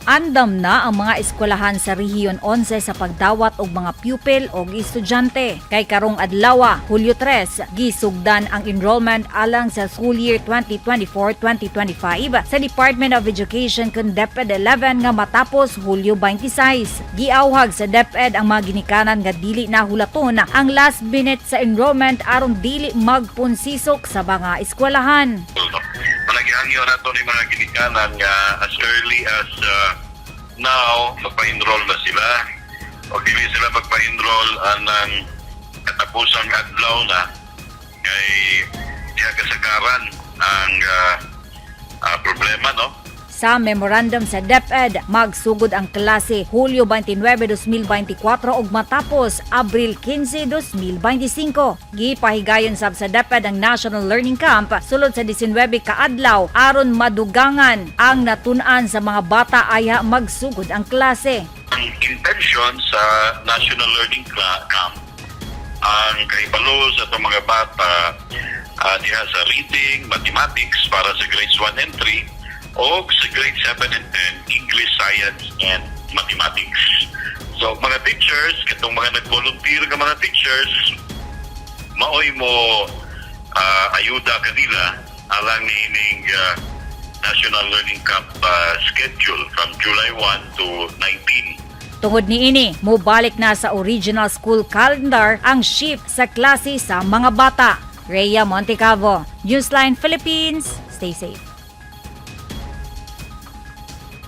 Andam na ang mga eskwelahan sa Rehiyon 11 sa pagdawat og mga pupil og estudyante. Kay karong adlaw, Hulyo 3, gisugdan ang enrollment alang sa school year 2024-2025 sa Department of Education kun DepEd 11 nga matapos Hulyo 26. Giawhag sa DepEd ang mga ginikanan nga dili na hulaton ang last minute sa enrollment aron dili magpunsisok sa mga eskwelahan. No? Palagihangyo nato ni mga ginikanan nga as early as now, magpa-enroll na sila. O dili sila magpa-enroll anang katapusang adlaw na kay diha kasagaran ang problema, no? Sa memorandum sa DepEd, magsugod ang klase Hulyo 29, 2024 ug matapos Abril 15, 2025. Gipahigayon sab sa DepEd ang National Learning Camp sulod sa 19 ka adlaw aron madugangan ang natun-an sa mga bata ayha magsugod ang klase. Ang intention sa National Learning Camp, ang kahibalo sa atong mga bata diha sa reading, mathematics para sa grades 1 and 3 o sa grade 7 and 10, English, Science, and Mathematics. So mga teachers, katong mga nag-volunteer nga mga teachers, maoy mo ayuda kanila alang niining National Learning Camp schedule from July 1 to 19. Tungod niini, mobalik na sa original school calendar ang shift sa klase sa mga bata. Rhea Montecavo, Newsline Philippines. Stay safe.